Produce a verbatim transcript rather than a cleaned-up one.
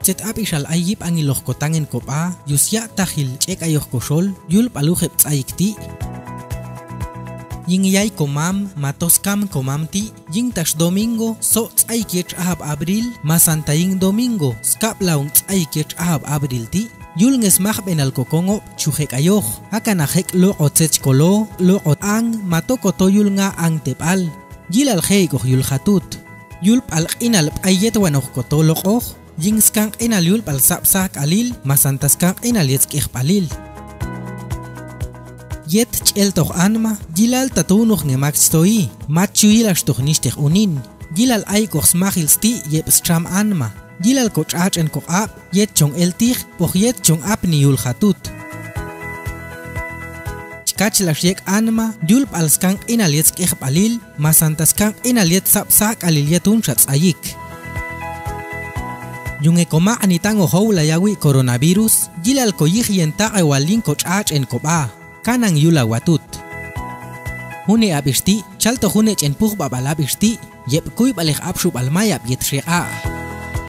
Tset abixal ay yip angilox ko tangen ko b'a, yus ya' tajil ch'ek' ayox ko xol, yulp'al ujeb ts'ayik ti'. Yin yay ko mam, mato skam ko mam ti', yin tax domingo, so' ts'ayik yetx ahab abril, masanta yin domingo, skab laung ts'ayik yetx ahab abril ti', yul nges majb'enal ko kongob, chujek' ayox, akan ajek' loq'o tsech ko lo, loq'o ang, mato ko to yul nga' ang teb'al. Yilal je'ik ox yul jatut. Yulp'al q'inal b'ay yetwan ox ko to loq'oj, yin skan q'inal yulp'al sab' sak'alil, masanta skan q'inal yet sk'ejb'alil. Yet ch'eltox anma, yilal tatunox nge makch to'i, machuyilaxtox nixtej unin, yilal ayik'ox smajil sti' yeb stxam anma, yilal ko ch'ach'en ko q'ab', yet chon eltij, pox yet chon apni yul jatut. Chkach lax yek' anma, yulp'al skan q'inal yet sk'ejb'alil, masanta skan q'inal yet sab' sak'alil yatun xa ts'ayik. Yun nge ko ma'ani tango joulay awi' coronavirus, yilal ko yijyen taq'ewal yin ko ch'ach'en ko b'a, kanan yula watut. June' ab'ix ti', chaltox june' ch'en pujb'ab'al ab'ix ti', yeb kuyb'alej apxub'al mayab' yet xeq'a'.